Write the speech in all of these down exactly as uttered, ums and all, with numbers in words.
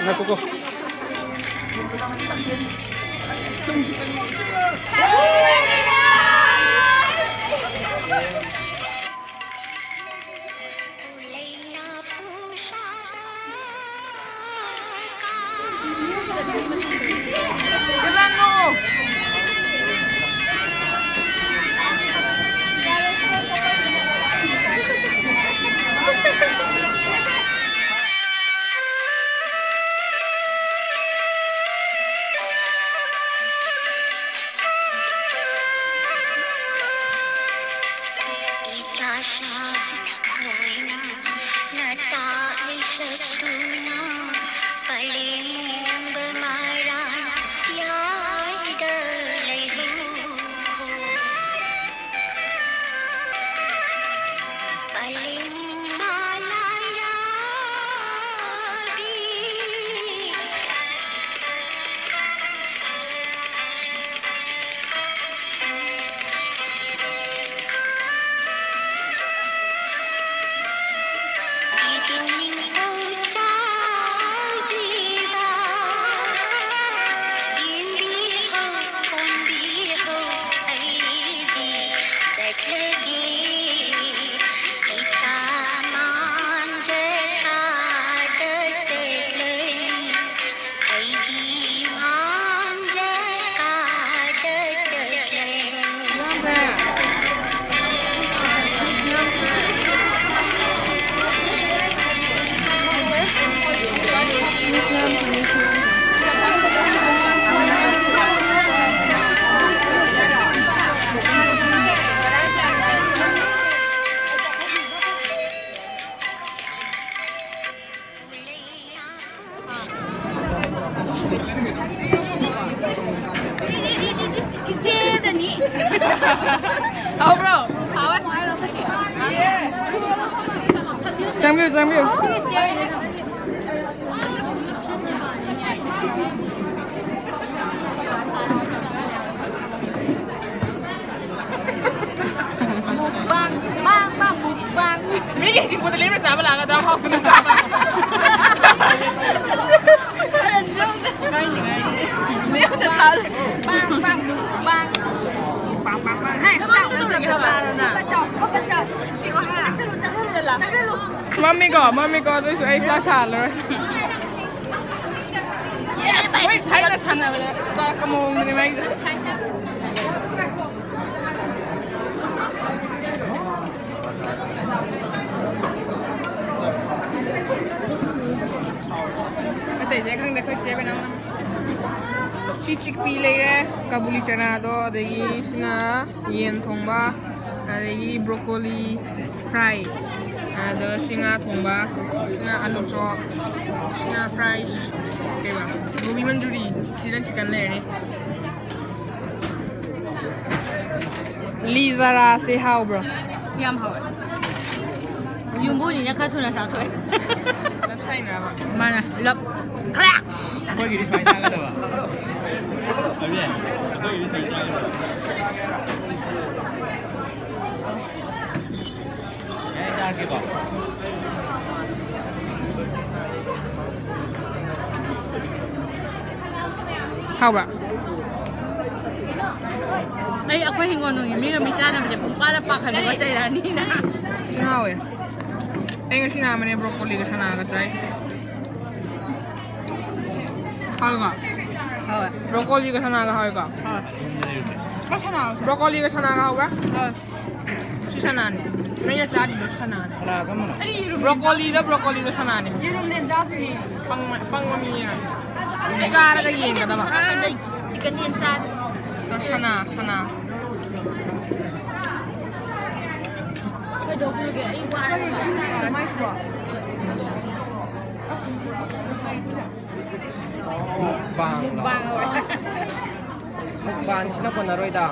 ꯉꯥꯏꯈꯣꯀꯣ꯫ ꯍꯥꯎꯕ꯭ꯔꯣ? ꯆꯪꯕꯤꯌꯨ, ꯆꯪꯕꯤꯌꯨ꯫ Mukbang, mukbang, mukbang. ꯍꯧꯖꯤꯛ ꯄꯣꯠꯇ ꯂꯦꯝꯅ ꯆꯥꯕ ꯂꯥꯛꯀꯗ꯭ꯔꯥ? ꯍꯥꯎꯇꯅ ꯆꯥꯕ꯫ ꯃꯌꯥꯝꯅ ꯆꯥꯔꯦ꯫ ꯄꯥꯡ, ꯄꯥꯡ, ꯄꯥꯡ꯫ ꯄꯥꯡ, ꯄꯥꯡ, ꯄꯥꯡ꯫ ꯍꯦ, ꯆꯥꯛ ꯆꯥꯔꯣꯅ꯫ ꯆꯥꯛ ꯆꯥꯔꯣ꯫ ꯆꯥꯛ ꯆꯥꯔꯣ꯫ ꯆꯥꯛ ꯆꯥꯔꯣ꯫ ꯆꯥꯛ ꯆꯥꯔꯣ꯫ ꯆꯥꯛ ꯆꯥꯔꯣ꯫ ꯆꯥꯛ ꯆꯥꯔꯣ꯫ ꯃꯝꯃꯤꯀꯣ, ꯃꯝꯃꯤꯀꯣ, ꯑꯗꯨꯏꯁꯨ ꯑꯩ ꯐ꯭ꯂꯥꯁ ꯍꯥꯜꯂꯔꯣꯏ꯫ ꯍꯣꯏ, ꯊꯥꯏꯅ ꯁꯥꯟꯅꯕꯗ ꯆꯥꯛꯀ ꯃꯑꯣꯡꯗꯅꯦ ꯃꯥꯏꯗꯣ꯫ ꯑꯇꯩꯗꯤ ꯈꯪꯗꯦ, ꯑꯩꯈꯣꯏ ꯆꯦ ꯀꯩꯅꯣꯝꯅ꯫ ꯁꯤ ꯆꯤꯛꯄꯤ ꯂꯩꯔꯦ, ꯀꯕꯨꯂꯤ ꯆꯅꯥꯗꯣ, ꯑꯗꯒꯤ ꯁꯤꯅ ꯌꯦꯟ ꯊꯣꯡꯕ, ꯑꯗꯒꯤ ꯕ꯭ꯔꯣꯀꯣꯂꯤ ꯐ꯭ꯔꯥꯏ, ꯑꯗꯣ ꯁꯤ ꯉꯥ ꯊꯣꯡꯕ, ꯁꯤꯅ ꯑꯂꯨ ꯆꯣꯞ, ꯁꯤꯅ ꯐ꯭ꯔꯥꯏ, ꯀꯩꯕ, ꯒꯣꯕꯤ ꯃꯟꯆꯨꯔꯤ, ꯁꯤꯅ ꯆꯤꯛꯀꯟ ꯂꯩꯔꯅꯤ꯫ ꯂꯤ ꯖꯔꯥꯁꯦ ꯍꯥꯎꯕ꯭ꯔꯣ? ꯌꯥꯝ ꯍꯥꯎꯋꯦ꯫ ꯌꯨꯝꯕꯨꯅꯤꯅ ꯈꯔ ꯊꯨꯅ ꯆꯥꯊꯣꯛꯑꯦ꯫ ꯂꯞ ꯁꯥꯏꯅꯕ꯫ ꯃꯥꯅ ꯂꯞ ꯀ꯭ꯔꯦꯛ! ꯑꯩꯈꯣꯏꯒꯤꯗꯤ ꯁꯨꯃꯥꯏꯅ ꯆꯥꯒꯗꯕ꯫ ꯑꯗꯨꯅꯦ, ꯑꯩꯈꯣꯏꯒꯤꯗꯤ ꯁꯨꯃꯥꯏꯅ ꯆꯥꯒꯗꯕ꯫ ꯌꯥꯏ, ꯆꯥꯔꯒꯦꯀꯣ꯫ ꯍꯥꯎꯕ꯭ꯔꯥ? ꯑꯩ ꯑꯩꯈꯣꯏ ꯍꯤꯡꯒꯣꯜ ꯅꯨꯡꯒꯤ ꯃꯤꯒ ꯃꯤ ꯆꯥꯅꯕꯁꯦ ꯄꯨꯡꯄꯥꯗ ꯄꯥꯈꯠꯂꯒ ꯆꯩꯔꯛꯑꯅꯤꯅ꯫ ꯊꯤ ꯍꯥꯎꯋꯦ꯫ ꯑꯩ ꯉꯁꯤ ꯅꯍꯥꯟꯕꯅꯦ ꯕ꯭ꯔꯣꯀꯣꯂꯤꯒ ꯁꯅꯥꯒ ꯆꯥꯏ꯫ ꯍꯥꯎꯋꯦꯀꯣ? ꯍꯥꯎꯋꯦ꯫ ꯕ꯭ꯔꯣꯀꯣꯂꯤꯒ ꯁꯅꯥꯒ ꯍꯥꯎꯋꯦꯀꯣ? ꯍꯥꯎꯋꯦ꯫ ꯕ꯭ꯔꯣꯀꯣꯂꯤꯒ ꯁꯅꯥꯒ ꯍꯥꯎꯕ꯭ꯔꯥ? ꯍꯥꯎꯋꯦ꯫ ꯁꯤ ꯁꯅꯥꯅꯤ꯫ ꯅꯪꯅ ꯆꯥꯔꯤꯗꯣ ꯁꯅꯥꯅꯤ꯫ ꯁꯅꯥ ꯀꯔꯝꯕꯅꯣ? ꯕ꯭ꯔꯣꯀꯣꯂꯤꯗ ꯕ꯭ꯔꯣꯀꯣꯂꯤꯗ ꯁꯅꯥꯅꯤ꯫ ꯌꯦꯔꯨꯝ ꯂꯦꯟꯖꯥꯁꯤꯅꯦ꯫ ꯄꯪꯕ, ꯄꯪꯕ ꯃꯤꯅ꯫ ꯆꯥꯔꯒ ꯌꯦꯡꯒꯗꯕ꯫ ꯆꯤꯛꯀꯟ ꯌꯦꯟ ꯆꯥꯔꯦ꯫ ꯁꯅꯥ, ꯁꯅꯥ꯫ ꯀꯩꯗꯧꯗꯣꯏꯒꯦ? ꯑꯩ ꯋꯥꯔꯦ꯫ ꯃꯥꯏꯁꯤꯕꯣ? ꯃꯨꯛꯕꯥꯡꯂꯣ? ꯃꯨꯛꯕꯥꯡ ꯍꯧꯔꯦ꯫ ꯃꯨꯛꯕꯥꯡꯁꯤꯅ ꯀꯣꯟꯅꯔꯣꯏꯗ꯫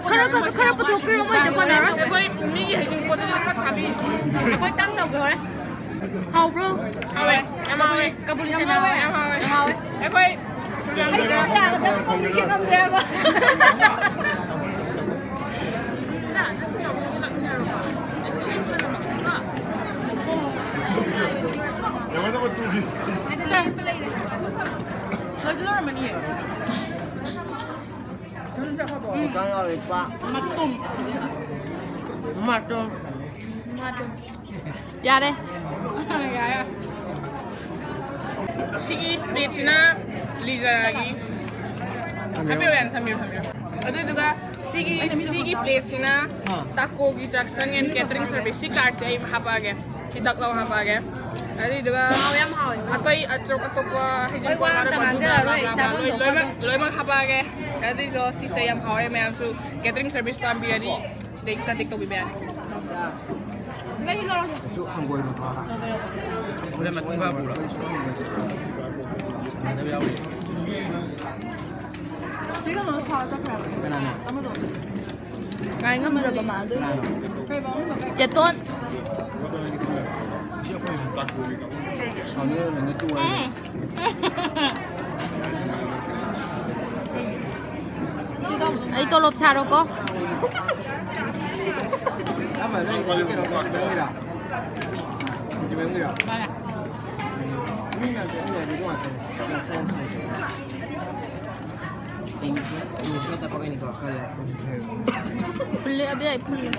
ꯈꯔ, ꯈꯔ, ꯈꯔ ꯄꯨꯊꯣꯛꯄꯤꯔꯣ, ꯃꯣꯏꯁꯦ ꯀꯣꯟꯅꯔꯣꯏ꯫ ꯑꯩꯈꯣꯏ ꯃꯤꯒꯤ ꯍꯩꯖꯤꯡꯄꯣꯠꯇꯁꯨ ꯈꯔ ꯊꯥꯕꯤꯌꯨ꯫ ꯑꯩꯈꯣꯏ ꯇꯟ ꯇꯧꯒꯦ ꯍꯣꯔꯦꯟ꯫ ꯍꯥꯎꯕ꯭ꯔꯣ? ꯍꯥꯎꯋꯦ, ꯌꯥꯝ ꯍꯥꯎꯋꯦ꯫ ꯀꯕꯨꯂꯤ ꯆꯅꯥ ꯍꯥꯎꯋꯦ꯫ ꯌꯥꯝ ꯍꯥꯎꯋꯦ꯫ ꯑꯩꯈꯣꯏ ꯆꯨꯔꯆꯥꯟꯄꯨꯔꯗ ꯀꯕꯨꯂꯤ ꯁꯦꯝꯃꯝꯗ꯭ꯔꯦꯕ꯫ ꯁꯤꯅ ꯅꯪ ꯆꯥꯎꯕ ꯂꯥꯛꯃꯤꯟꯅꯔꯣꯀꯣ꯫ ꯑꯩ, ꯑꯩ ꯁꯥꯟꯅꯕ ꯆꯤꯀꯟ ꯂꯣꯂꯤꯄꯣꯞ꯫ ꯃꯇꯨꯝ꯫ ꯃꯇꯨꯝ꯫ ꯃꯇꯨꯝ꯫ ꯌꯥꯔꯦ꯫ ꯌꯥꯔꯦ꯫ ꯁꯤꯒꯤ ꯄ꯭ꯂꯦꯠꯁꯤꯅ ꯂꯤꯖꯔꯥꯒꯤ꯫ ꯊꯝꯕꯤꯔꯣ, ꯌꯥꯅꯤ, ꯊꯝꯕꯤꯔꯣ, ꯊꯝꯕꯤꯔꯣ꯫ ꯑꯗꯨꯗꯨꯒ ꯁꯤꯒꯤ, ꯁꯤꯒꯤ ꯄ꯭ꯂꯦꯠꯁꯤꯅ ꯑꯥ꯫ ꯇꯥꯀꯣꯒꯤ ꯆꯥꯛꯁꯪ and catering service꯫ ꯁꯤ ꯀꯥꯔꯠꯁꯦ ꯑꯩ ꯍꯥꯄꯛꯑꯒꯦ꯫ ꯁꯤ ꯗꯛ ꯂꯥꯎ ꯍꯥꯄꯛꯑꯒꯦ꯫ ꯑꯗꯨꯏꯗꯨꯒ ꯍꯥꯎ, ꯌꯥꯝ ꯍꯥꯎꯋꯦ꯫ ꯑꯇꯩ ꯑꯇꯣꯞ ꯑꯇꯣꯞꯄ ꯍꯩꯖꯤꯡꯄꯣꯠ, ꯑꯩ ꯋꯥ ꯑꯝꯇ ꯉꯥꯅꯨ ꯀꯣꯟꯕꯤ, ꯉꯥꯡꯖꯔꯔꯣꯏ, ꯕ꯭ꯂꯥ, ꯕ꯭ꯂꯥ, ꯆꯥꯐꯝ ꯂꯣꯏ-, ꯊꯣꯛꯄ ꯂꯣꯏꯃꯛ, ꯑꯗꯨꯝ꯫ ꯂꯣꯏꯃꯛ ꯍꯥꯄꯛꯑꯒꯦ꯫ ꯑꯗꯨꯏꯁꯨ ꯁꯤꯁꯦ ꯌꯥꯝ ꯍꯥꯎꯔꯦ, ꯃꯌꯥꯝꯁꯨ catering service ꯄꯥꯝꯕꯤꯔꯗꯤ ꯁꯤꯗꯩ contact ꯇꯧꯕꯤꯕ ꯌꯥꯅꯤ꯫ ꯃꯩ ꯂꯧꯔꯣ꯫ ꯀꯩꯁꯨ ꯍꯪꯒꯣꯏꯕ ꯐꯥꯎ-, ꯍꯣꯔꯦꯟ ꯃꯇꯨꯡ ꯐꯥꯕ ꯄꯨꯔꯛꯑꯣ꯫ ꯀꯩꯁꯨ ꯍꯪꯒꯣꯏꯕ꯫ ꯐꯖꯕ ꯌꯥꯎꯔꯤ꯫ ꯆꯦ ꯀꯩꯅꯣ ꯁꯥ ꯆꯠꯈ꯭ꯔꯦ ꯍꯥꯏꯕ꯫ ꯀꯅꯥꯅꯣ? ꯑꯃꯗꯣ꯫ ꯉꯥꯏ ꯉꯝꯗ꯭ꯔꯕ ꯃꯥ ꯑꯗꯨꯒꯤ꯫ ꯀꯅꯥꯅꯣ? ꯀꯩꯕ ꯑꯃꯗꯣ? ꯆꯦꯇꯣꯟ꯫ ꯁꯥꯎꯅꯤꯡꯉꯒ ꯂꯣꯏꯅ ꯇꯣꯛꯑꯅꯤ꯫ ꯎꯝ꯫ ꯑꯩ ꯇꯣꯂꯣꯞ ꯁꯥꯔꯣꯀꯣ꯫ ꯐꯨꯜꯂꯦ, ꯑꯕꯦ, ꯑꯩ ꯐꯨꯜꯂꯦ꯫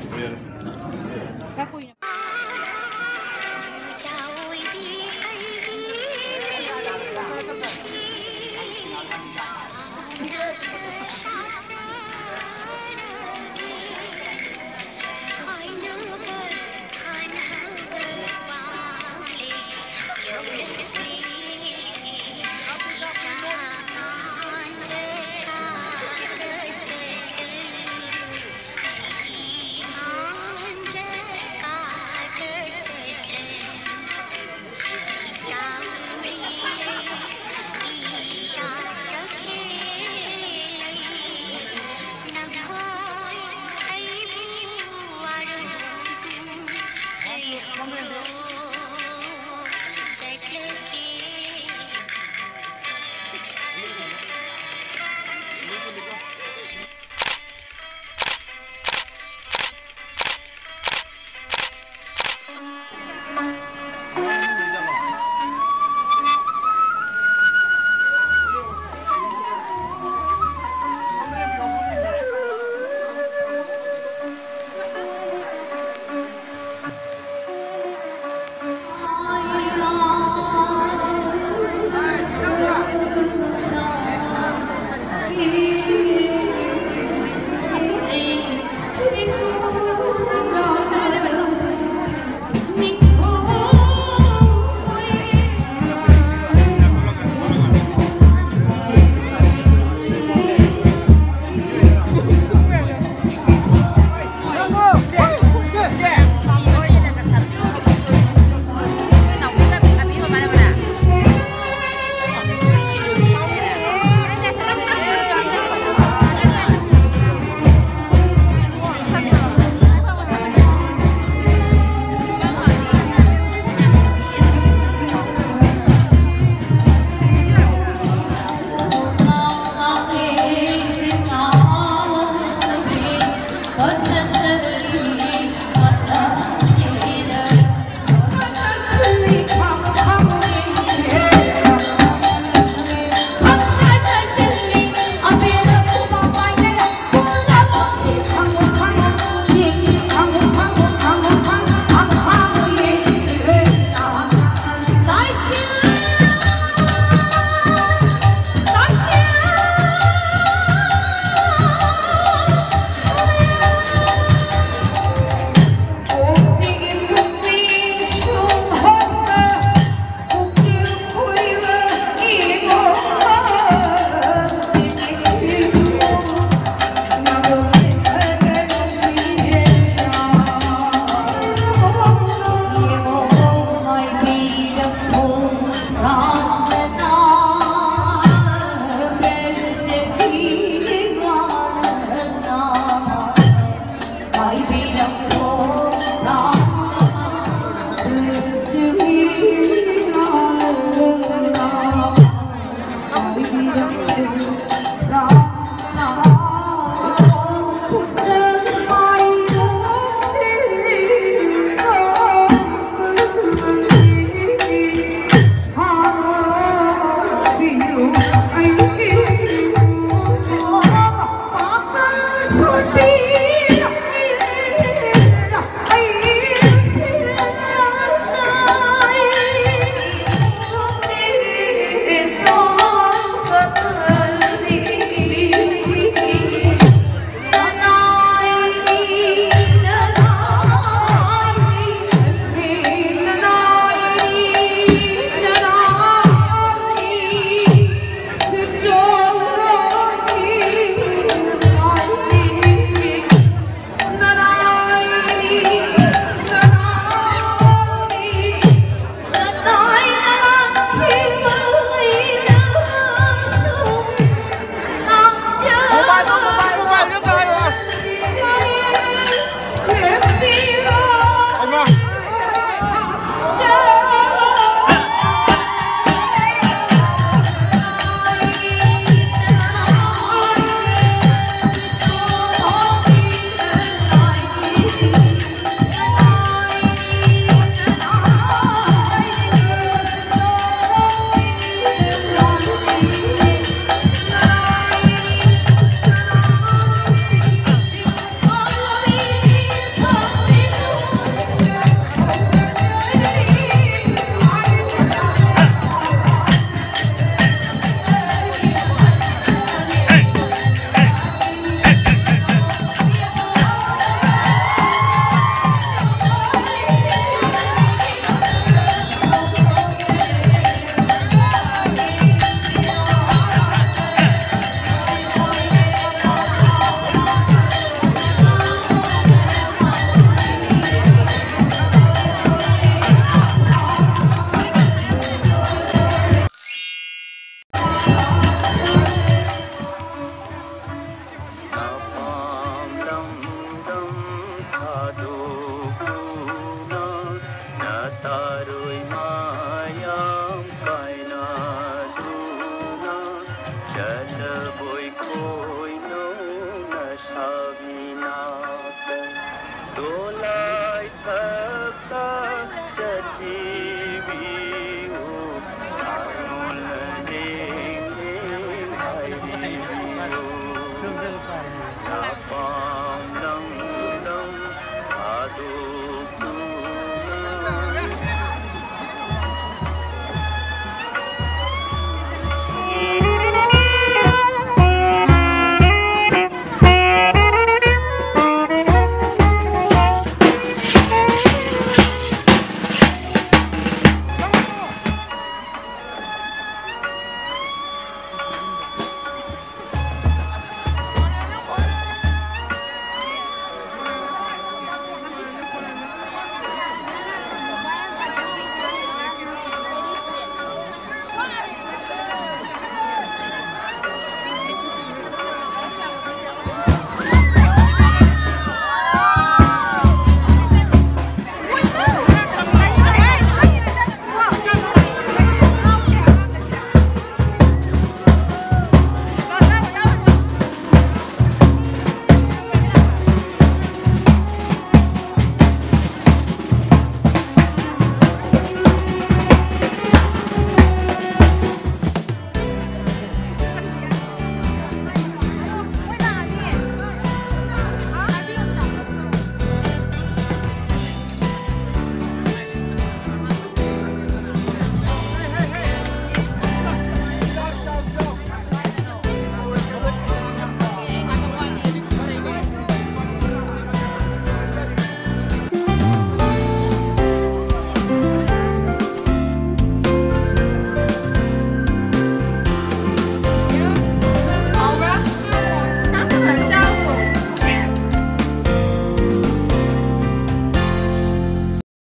ꯁꯣꯝꯗ ꯂꯨꯄꯥ ꯑꯅꯤ꯫